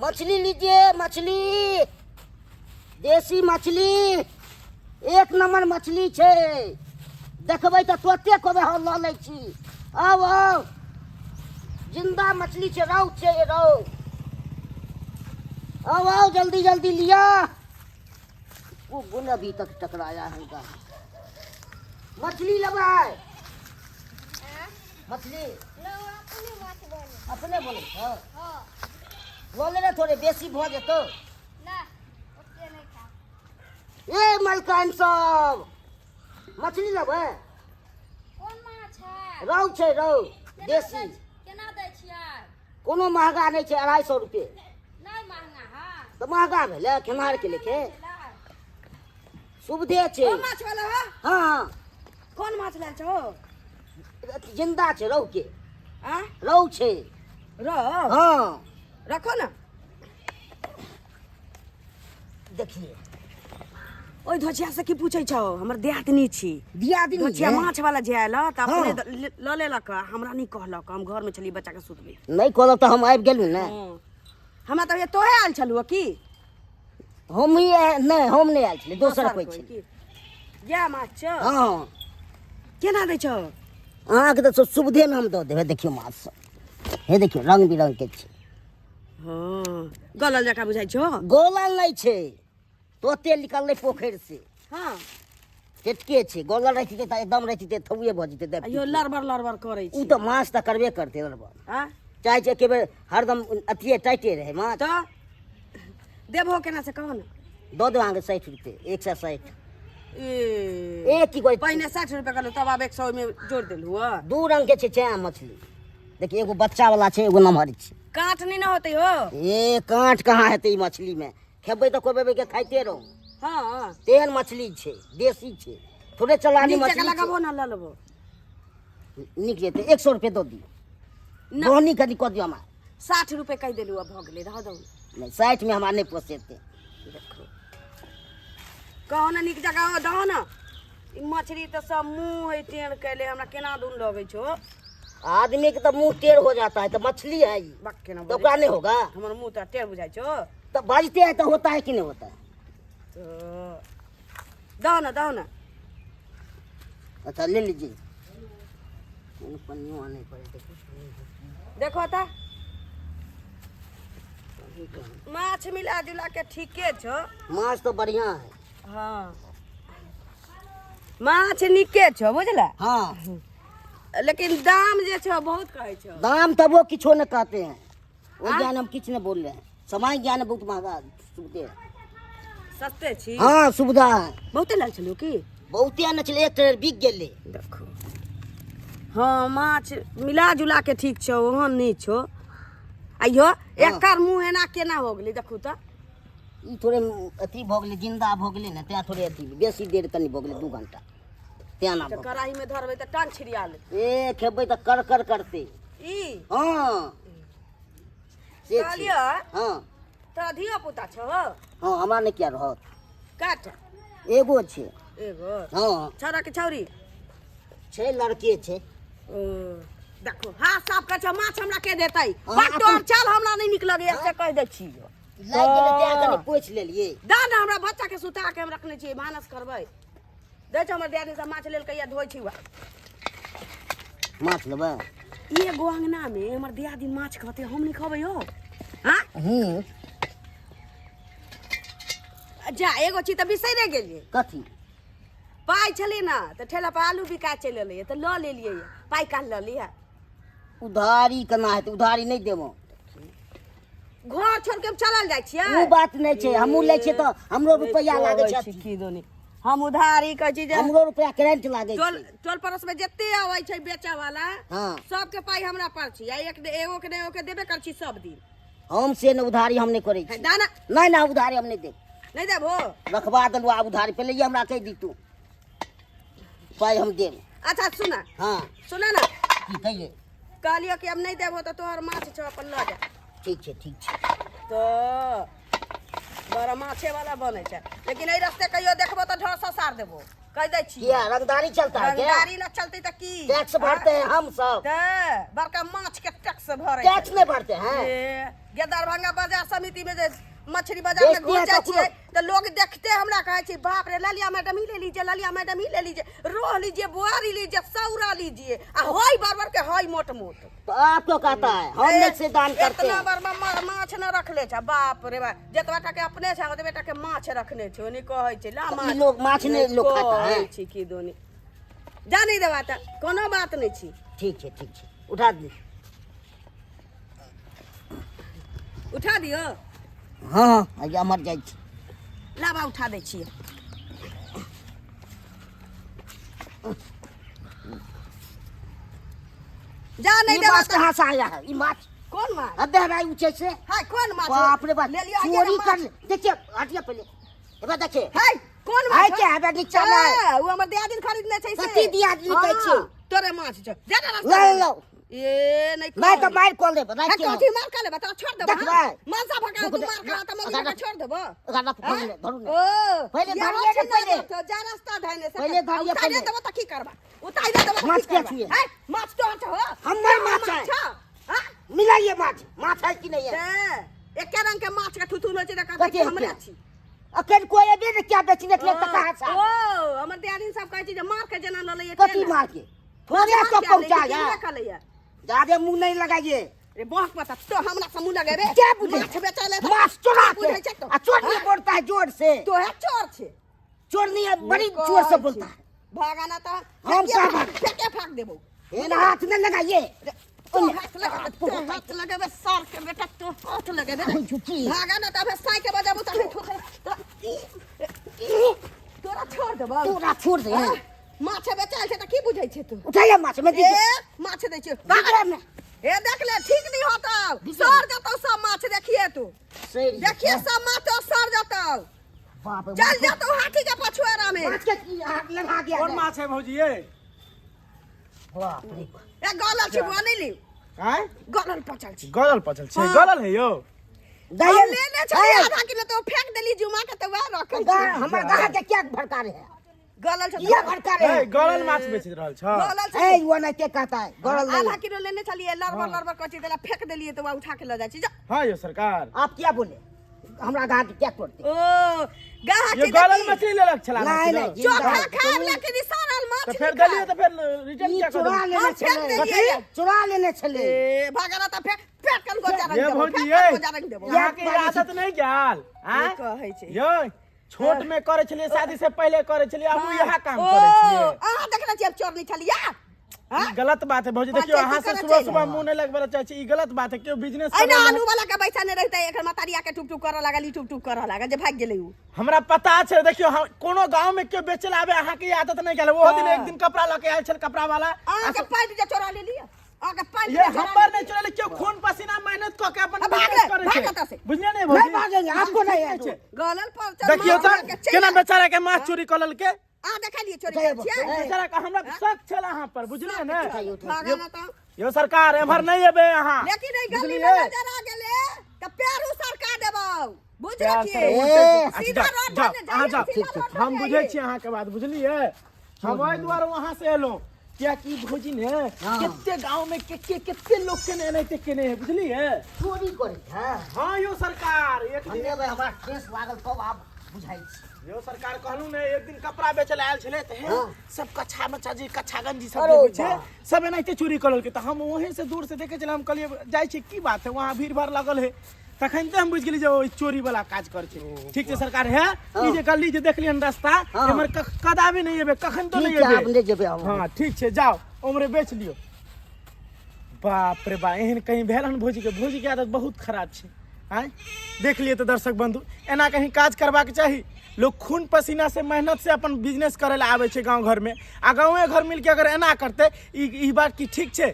मछली लीजिए, मछली, देसी मछली, एक नंबर मछली छै। देखबै तऽ तुरते कहबै हँ लऽ लै छी। आउ आउ, जिंदा मछली छै, रहु छै, रहु। आउ आउ, जल्दी जल्दी लिअ। वो गुण अभी तक टकराया है का? मछली लेबै? मछली अपने बोलै छौ? लऽ लेने थोड़े बेसी भऽ जेतौ। ए मलकाइन सब, मछली लेबै? रहु छै, रहु देसी। कोनो महगा नहि छै, 250 रुपये। तऽ महगा भेलै खेनारके लेखे? सुविधे छै। माछ वाला? हाँ हाँ। कोन माछ लायल छौ? जिंदा छै, रहु के। आ रहु छै। रहु? हाँ। रखो ने। देखिए। ओहि धोछिया से की पूछै छौ? हमर दियादनी छी। दियादनी? धोछिया माछ वाला जे आयल तऽ अपने हाँ। लऽ लेलक, हमरा नहि कहलक। हम घर मे छलियै, बच्चा के सुतबै। नहि कहलक तऽ हम आबि गेलहुँ ने। हाँ। हमरा तऽ तोहे आयल छलू की? हम ही नहि, हम नहि आयल छलियै, दोसर कोइ छलै। की या माछ छौ? हाँ। केना दै छौ? अहाँके तऽ सुविधेमे हम दऽ देबै। देखियौ माछ सब, हे देखियौ, रंग बिरंगके छै। हँ, गलल जकाँ बुझाइ छौ। गोलल नहि छै, तोते निकललै पोखरि से। टेटके छै। गोलल रहितै तऽ एकदम रहितै, थौए भऽ जेतै। देख। यो लड़बड़ लड़बड़ करै ओ छै। तऽ माछ तऽ करबे करतै लड़बड़। आ चाहै छै एके बेर हरदम अथिए टाइटे रहै माछ। तऽ देबहो केना से कहो ने। दऽ देब अहाँके 60 रुपए, 160। ए। ए की कहै? पहिने 60 रुपए कहलहुँ, तब आब 100 ओहिमे जोड़ि देलहुँ हँ। दू रंग के छै चैया मछली। देखिए, एगो बच्चा वाला छै, एगो नमहर छै। काँट नहि ने होतै हो? ए, काँट कहाँ हेतै ई मछली में? खेबै तऽ कहबै के खाइते रहू। तेहन मछली छै, देसी छै, थोड़े चलानी नीक मछली जकाँ छै। लगाबो ने, लऽ लेबो। नीक जेतै, 100 रुपए दऽ दियौ। ना। बोहनी कनि कऽ दियौ हमरा। 60 रुपए कहि देलहुँ, आब भऽ गेलै, रह दौ। नहि, 60 मे हमरा नहि पोसेतै। देखो, कहो ने नीक जकाँ हो, दहो ने। ई मछली तऽ सब मुँह है टेढ़ कैले, हमरा केना दून लगै छौ। आदमी के तो मुंह टेढ़ हो जाता है तो मछली है ई। बक, केना तो बजै? ओकरा नहीं होगा? हमर मुँह तऽ टेढ़ बुझाइ छौ? तो बाजते है तो होता है कि नहीं होता है? तऽ दहो ने, दहो ने। अच्छा, ले लीजिए। कोनो पन्नियों आने पड़े, देखो। देखो तऽ माछ मिला जुला के ठीके छौ। माछ तो बढ़िया है। हाँ, माछ नीके छौ, बुझला? लेकिन दाम जे छौ बहुत कहै छौ। दाम तब वो किछो न कहते हैं, वो ज्ञान हम किछ न बोल रहे हैं। समय ज्ञान बहुत महंगा सुविधे है। सस्ते छी। हाँ, सुविधा है। बहुते लाल छलौ की? बहुते न छलै, एक ट्रेलर बिक गेलै। देखो, हाँ, माछ मिला जुला के ठीक छौ, ओहन नहि छौ। आइयो एकर मुँह एना केना हो गेलै? देखू तऽ। ई थोड़े अथी भऽ गेलै, जिंदा भऽ गेलै ने, तें थोड़े अथी बेसी देर कनि भऽ गेलै, 2 घंटा, तें ना तऽ भऽ गेलै। कड़ाही में धरबै तऽ टांग छिड़िया लेतै। ए, खेबै तऽ कर कर करतै। ई हाँ, से छै। कहलियौ। तोरा धियो पुता छौ? हाँ, हमरा नहि किया रहत? काट। एगो छै। एगो? हाँ। छौड़ा के छौरी? छै, लड़के छै। ओ देखो, हाथ साफ कर छौ। माछ हमरा के देतै? अहाँ बक तोहर चाल हमरा नहि नीक लगैया, से कहि दै छियौ। लागि गेलै तें कनि पोछि लेलियै। दा ने हमरा, बच्चा के सुता के हम रखने छियै, भानस करबै। दै छौ, हमर दियादनी सब माछ लेलकै या, धोइ छी। माछ लेबै? एगो अंगना में हमर दियादनी माछ खते, हम नहीं खबै हो? हाँ? हूँ। जा, एगो चीज तऽ बिसरि गेलियै। कथी? पाइ छलै ने तऽ ठेला पर आलू बिका चलि एलैए तऽ लऽ लेलियै। पाइ काल लऽ लिअ। उधारी केना हेतै? उधारी नहि देबो। घर छोड़ के हम चलल जाइ छियै? ओ बात नहि छै, हमहूँ लै छियै तऽ हमरो रुपैआ लागै छै अथी। की दोनी, हम उधारी कहै छी जे हमरो रुपैआ करेंट लागै टोल छै। टोल पड़ोस में जते अबै छै बेचऽ वाला, सबके पाइ हमरा पर छी आ एक एगो के ने एगो के देबे कर छी सब दिन। हम से नहि, उधारी हम नहि करै छी। दाना। नहि नहि, उधारी हम नहि देब। नहि देबहो? रखबा देलहुँ, आब उधारी पहिले ई हमरा कहि दी तू, पाइ हम देब। अच्छा सुना। सुना ने। की कहिए? कहलियो कि अब नहि देबहो तऽ तोहर माछ छौ, अपन लऽ जा। ठीक छै, ठीक छै। तऽ बड़ा माछे वाला बनै छै, लेकिन एहि रस्ते कहियो देखबो तऽ ढर ससार देबो, कहि दै छी। क्या रंगदारी चलता है क्या? रंगदारी न चलतै तऽ की? टैक्स भरते हैं हम सब। तऽ बड़का माछ के टैक्स भरै। टैक्स नहीं भरते हैं। ए, गे दरभंगा बाजार समिति में जे मछली बाजार में बेचती घुस है जाइ तो छियै तऽ लोग देखते हमरा कहै छै, बाप रे, ललिया मैडम ही ले लीजिए, ललिया मैडम ही ले लीजिए, रोह लीजिए, बुआरी लीजिए, सौरा लीजिए, आ होय बड़ के होय मोट मोट। तो आपको कहता है हम ए, नहीं से दान करते इतना हैं। बड़ माछ न रखले छै, बाप रे बाप, जतबा टा के अपने छै ओतबे टा के माछ रखने छै। ओनी कहै छै ला तो माछ ई लोग माछ नहीं लोग खाता है। कहै छै की दोनी जा नहीं देबा तऽ कोनो बात नहीं छी। ठीक है, ठीक है, उठा दी। उठा दियो। हाँ हाँ, आइए मर जाइ छी। लाबा उठा दै छियै। जा नहीं ई देबा माछ तऽ कहाँ से आया है? ई माछ। कोन माछ? अबे हराई ऊंचे से। हाय, कोन माछ? बाप रे बाप, ले लियो, आइए चोरी ना कर माछ। ले। देखिए, हटिए पहले, एबे देखिए। हाय, कोन माछ? हाय, क्या है नीचा में? हाँ, उ हमर दियादिन खरीदने छै से। कथी दियादिन कहै छी? हाँ, तोरे माछ छौ, जा ना रास्ता ले में। लो। ए नहीं। मैं तो मार कॉल देब राख के। कथी मार का लेबा? तोरा छोड़ देबो? देखबै। हाँ? मनसा भका तू रुक जा, मार का त मौगी अगर के छोड़ देबो। ओकरा रख, धरू ने, धरू ने। ओ पहिले ये धरिए ने, होछि पहिले। ना, तो जा रास्ता धैने से। पहिले धरिए, उतारे पहिले। देबो त की करबा? उतारे देबो त माछ की किया करबा? छुए? है, माछ तोहर छौ? हमर तोहर माछ है। छौ? हाँ? मिलाइए माछ, माछ है कि नहीं है? ते एके रंग के माछ के थुथुन होइ छै त कहतै कथी कि है हमरे क्या? छी। अखन कोई एबे ने क्या बेचने के लिए त कहाँ से? ओ हमर दियादिन सब कहै छै जे मार के जेना ल लैए। कथी मार के? थोड़े तो पहुंचाया। के लैए। ज्यादा मुंह नहीं लगाइए। रे बहक पता तो हमरा से मुंह लगेबे। क्या बुझे? माछ बेचै ले माछ चोरा के बुझै छै तो। आ चोर नहीं बोलता है जोर से। तो है चोर छे। चोर नहीं है, बड़ी जोर से बोलता है। भागाना तो हम फेंके का फाक- भाग? फेंके फाक देबो। एना हाथ न लगाइए। तो हाथ लगा, तो हाथ लगेबे सर के बेटा, तो हाथ लगेबे। झुकी। भागा ना तबे साई के बजाबू तबे ठोके तोरा छोड़ देबो। तोरा छोड़ दे। हाँ? माछ बेचायल छै त की बुझै छै तू? उठाइए माछ में ए दीजिए। माछ दै छै। भागरे में। ए देख ले, ठीक नहीं होता, सर जतौ सब माछ, देखिए तू। सही। देखिए सब माछ तो सर जतौ। बाप रे, चल माछ- जतौ हाथी के पछुआरा में। माछ के की हाथ लगा गया कोन है? माछ है भौजी ये? बाप रे बाप। ए गलल छी बुआ, नहीं ली। आँय? गलल पचल छी। गलल पचल छै? हाँ। गलल है यौ। दही- हम लेने छलियै ए, आधा किलो तो फेंक देली जुमा के, तऽ वएह रखै छी। हमर गाहक के क्या भड़का रहे हैं? गलल छै। ये भड़का रहे ए हैं। गलल माछ बेच रहल छ? गलल छै। ए वो नहीं के कहता है गरल नहीं आधा है। किलो लेने छलियै, लड़बड़ लड़बड़ कथी देला, फेंक देलियै तऽ वएह उठा के लऽ जाइ छी जा। हाँ यौ सरकार। आप क्या बोले? हमरा गाहक के क्या तोड़ते? ओ गाहक ये के गलल देखी। मछली लेलक छला आधा नहीं, किलो? नहीं, चोखा जिंदा। खायब लेकिन ई सड़ल माछ तऽ फेर नहि देलियै खायब। तऽ फेर रिटर्न ई क्या कर चुरा देलियै? लेने हम फेंक छले। देलियै। चुरा लेने छले। ए भागरा तऽ फेंक फेंक कन गोजा रंग ये देबो, भौजी फेंक ये कन गोजा रंग देबो। अहाँके ई आदत नहि गेल? आँय? ई कहै छै। यौ छोट में करे छलियै, शादी से पहिले करे छलियै, आब इएह काम ओ करे छियै। अहाँ देखने छियै चोर नहि छलियै? हाँ? ई गलत बात है भौजी, देखियौ पंचायती अहाँ से करऽ सुबह चलि। सुबह मुंह नहि लगबै लए चाहै छी, ई गलत बात है, केओ बिजनेस अहिना करे आलू वाला के बैसा नहि रहितै, एकर मतारिया के टुक टुक करऽ लागल, ई टुक टुक करऽ लागल जे भागि गेलै उ। हमरा पता छै, देखियौ हम कोनो गांव में केओ बेचे ला आबे, अहाँ के ई आदत नहि गेल। ओहो दिन हाँ। एक दिन कपड़ा लऽ के आयल छल कपड़ा वाला। अहाँ के पैंट जे चोरा लेलियै, अहाँ के पैंट ये जे चोरा हमर नहि चोरेले, केओ खून पसीना मेहनत कऽ के अपन आ, भाग बिजनेस रे, करै भाग छै। एतऽ से। बुझलियै ने नहीं भौजी? भागेंगे, आपको नहीं है। छै। गलल पर चल देखियौ माछ तऽ लऽ के चलि केना आयल। बेचारा के माछ चोरी कऽ लेलकै। अहाँ देखलियै चोरी उठाइए करै छियै? ए। बेचारा के हमरा शक छल अहाँ पर, बुझलियै ने? उठाइए, उठाइए। भागा ना तऽ। यौ सरकार, एम्हर नहि एबै अहाँ। लेकिन एहि गली में बुझलियै? नजर आ गेलै तऽ पैर उसरका देबौ, बुझ प्यार रखिए। से ए, अच्छा, सीधा जाउ, रोड जाउ, पर अहाँ जाइए, जाउ। सीधा रोड पर हम बुझै जाइए। छी अहाँके बात, बुझलियै? हम एहि दुआरे वहाँ से एलहुँ कियाकि भौजी ने कते गाँव में के के कते लोग के ने एनाहिते केने है, बुझलियै? चोरी करे है। हाँ यौ सरकार, एक दिन हमे भाई हमरा ठेस लागल तब आब बुझाइ छी। यौ सरकार, कहलहुँ ने एक दिन कपड़ा बेचै लए आयल छलै तऽ हे हाँ। सब कच्छा मच्छा जी कच्छा गंजी सब अरे जे होइ छै बा। सब एनाहिते चोरी कऽ लेलकै, तऽ हम वहीं से दूर से देखै छलियै, हम कहलियै जाइ छी की बात है, वहाँ भीड़ भाड़ लागल है, तखन तऽ हम बुझि गेलियै जे ओ चोरी वाला काज करै छै। ठीक छै सरकार, हे ई जे गली जे देखलियन रास्ता हाँ। एमहर कदापि नहि एबै, कखन तो ठीक नहि छै, आब एबै। नहि जेबै हम। हाँ ठीक छै, जाओ उम्हरे बेच लियौ। बाप रे बा, एहन कहीं भेल हन भौजीके? भौजीके आदत बहुत खराब छै। आँय देख लिए तऽ दर्शक बंधु, एना कहीं काज करबाक चाही? लोग खून पसीना से मेहनत से अपन बिजनेस करे ला आबै छै गाँव घरमे, आ गाँवे घर मिलके अगर एना करतै, ई बात की ठीक छै?